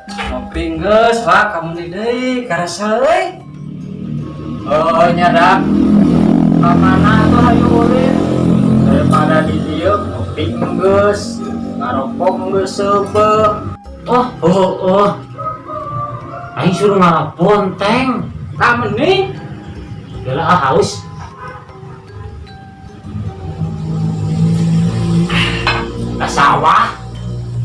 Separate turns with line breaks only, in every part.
Ngopi geus lah kamu di deui karasa euy.
Oh, nyadak. Ka mana tuh hayu ulin? Daripada di dieu ngopi geus, ngarokok geus seubeuh.
Oh, oh, oh. Aing suruh ngalah bonteng.
Ka mending
Yalah ah, haus. Ka sawah.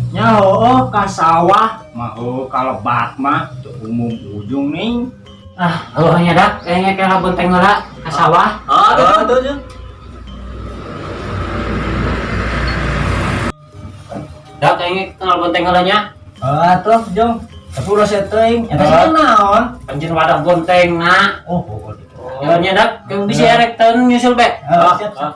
Nya heueuh ka sawah mah heueuh ka lebat mah teu umum ujung ning.
Ah, heueuh nyadak kayaknya kena bonteng heula ka sawah.
Ah, tuh tuh.
Dak kayaknya kenal bonteng heula nya.
Ah, tuh jong. Tapi ulah saya teuing. Eta sih naon?
Anjir wadah bonteng na.
Oh, oh, oh.
Ya nyadak ke bisa erek tahun nyusul be.
Ah, siap, siap.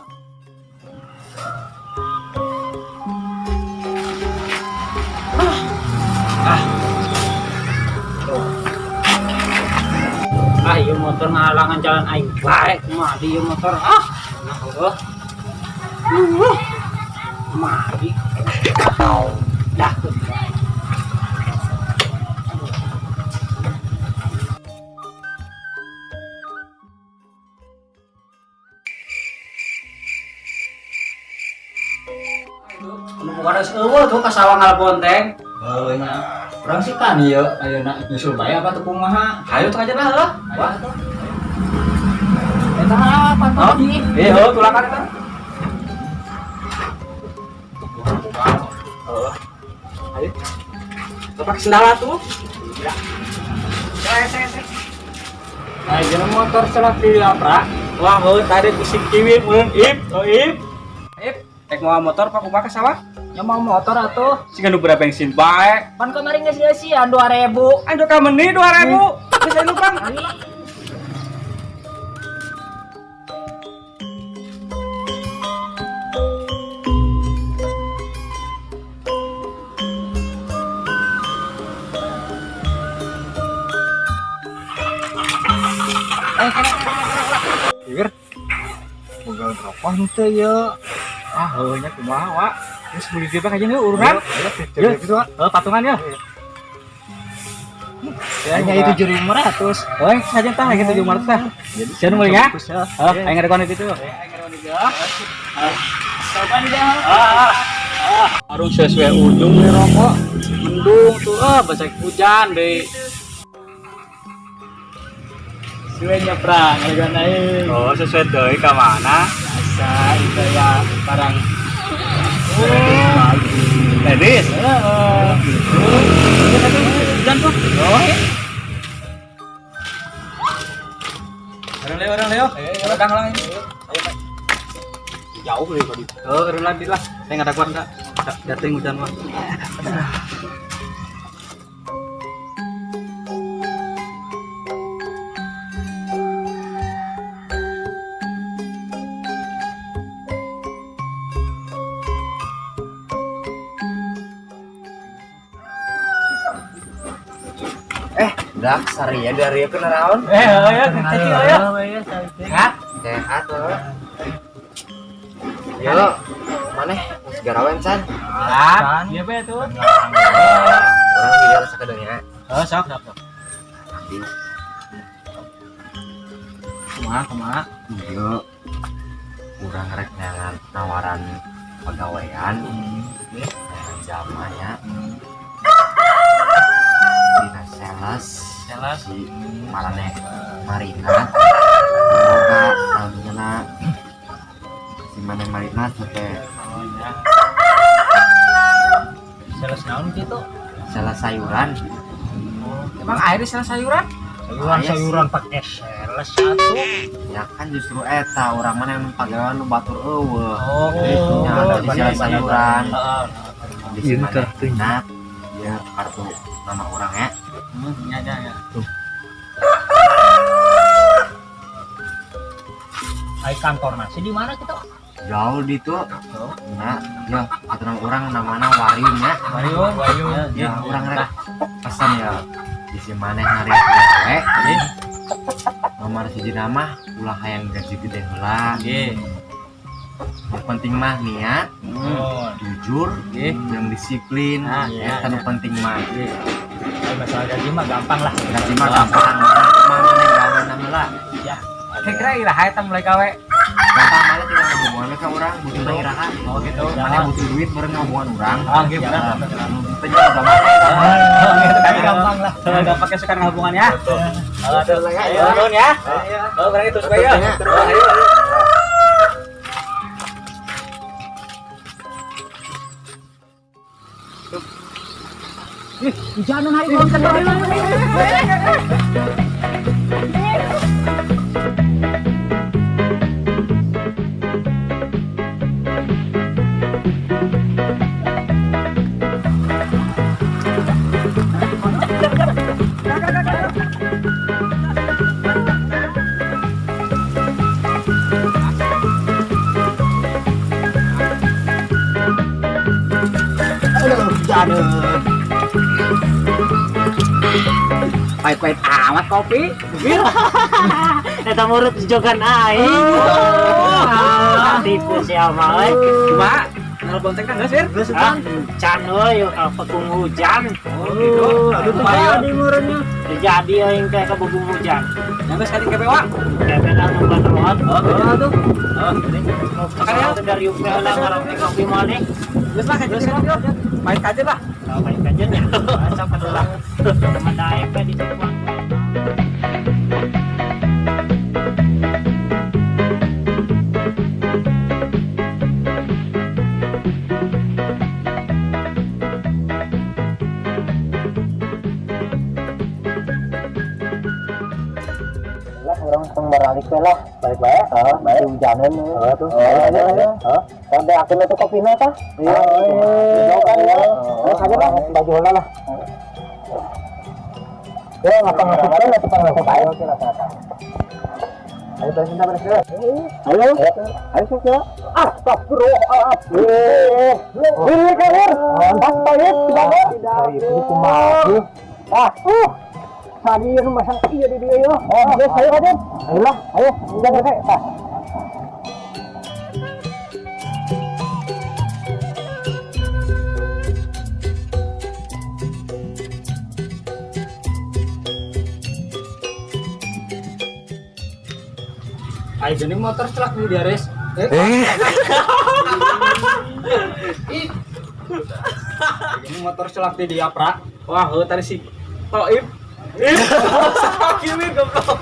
Ah, ieu motor ngahalangan jalan aing bae kumaha di ieu motor ah. Nah, heueuh. Mati. Dah. Nu bukan eueuh tuh ka sawah ngalabonteng.
Heueuh nya. Urang sih kan ieu ayeuna nyusul bae apa teu kumaha?
Hayu tuh aja lah heuh.
Wah. Eta apa tadi?
Eh, heuh tulakan eta.
Heeh.
Ayo. Bapak sendala tuh.
Nah, jeung motor celak dilaprak. Wah, heuh tadi kusik kiwi mun ip, oh ip. Ip, rek mawa motor pak kumaha ka sawah?
Ya mau motor atuh.
Sing nu berapa bensin bae.
Pan kemarin geus eusian 2000.
Ayo ka meni 2000. Geus anu Bang. Iwir. Boga rokok henteu ye. Ah, heueuh nya kumaha, Wak? Geus meuli dia aja nih urunan.
Ayo,
gitu, Wak. Heuh, patungan ya.
Ya, nya itu 7.500.
Oh, saja tah gitu 700 tah. Jadi meuli nya. Heuh, aing ngarekon itu. Arung sesuai ujung nih rokok. Mendung tuh, ah basah hujan deh.
Suwe nyebrang ngarekon aing.
Oh, sesuai deui ka mana?
Biasa itu ya barang.
Oh. Ladies.
Heeh.
Hujan tuh. Oh. Orang Leo, orang Leo. Orang lang ini.
Jauh deh tadi.
Oh, orang lagi lah. Saya nggak ada kuat enggak. Dateng hujan mah.
Dah, sari ya dari ke naraon.
Eh, ayo, kecil ayo.
Sehat? Sehat loh. Yo, maneh geus garawen san.
Kan? Iya be tuh.
Urang di dalam sakedeungnya.
Oh, sok, sok, sok. Kumaha, kumaha?
Yo, urang rek neangan nawaran pagawean. Neangan jalmanya. Dina sales
Sales.
si Marane Marina. Boga namanya si Mane Marina teh
Oh, iya. Sales naon gitu?
sales sayuran.
Emang air sales sayuran?
Sayuran
Ayah
sayuran pakai sales satu.
Ya kan justru eta urang mana yang pagawean nu batur eueuh.
Oh,
Ya, ada di sales sayuran.
Heeh.
Di si Mane Marina ya kartu nama orang ya.
Ya, ya, ya.
Ai kantor nasi di mana gitu?
Jauh di tuh. Nah, ya kartu nama orang namanya Warium ya.
Wayu, Wayu.
Ya orang rek pesan ya di si maneh narik gawe. Nomor siji nama ulah hayang gaji gede heula.
Nggih.
Yang penting mah niat,
Oh,
jujur,
nggih.
yang disiplin,
Ah,
ya
iya,
nu penting mah.
Nggih.
Masalah gaji mah gampang lah.
Gaji mah gampang. Mana nih gawe nama lah.
Ya.
Kira-kira iraha eta mulai gawe.
Gampang malah tidak hubungannya ke orang, butuh iraha.
Oh gitu.
Mana butuh duit bareng hubungan orang.
Ah, gitu benar.
Itu juga gampang.
Tapi gampang lah.
Gampang kayak suka hubungan ya.
Betul lah ya.
Ayo, nuhun ya. Oh, berarti terus bae ya. Oh, ayo.
Hujanan hari konten. Aduh, hujanan.
Pahit-pahit amat kopi.
Eta murut jogan aing. Tipu siapa euy.
Cuma nol bonteng kan geus, Wir?
Geus ah, can euy pekung hujan.
Oh, gitu.
Aduh,
Lumayan.
jadi murutnya. Jadi aing teh kebubung hujan.
Yang geus kali KPW.
Kepe lah nungguan rohot.
Oh, gitu tuh. Oh, gini.
Makanya dari UP lah ngarang teh kopi mah nih.
Geus lah, geus lah. Pahit aja lah.
Kalau baik aja nya. Sok atuh lah. Teman daek teh di Cikuang.
Lah orang tong baralik we lah. Balik bae. Heeh, balik hujanan. Heeh tuh. Heeh. Sampai akhirnya tuh kopina tah. Iya. Jauh kan ya. Terus aja lah baju heula lah. Ya ngapa ngapa bae ngapa bae. Ayo beres beres. Ayo. Ayo sok ya. Astagfirullahaladzim. Ini kabur. Pas pahit tidak. Itu kumaha. Ah, Tadi yang masang iya di dia yo. Oh, geus ayo Raden. Ayolah, ayo. Udah selesai. Tah.
Ayo jadi motor celak di diaris. Ini motor celak di diaprak. Wah, heuh tadi si Toib. Ih, sakit goblok.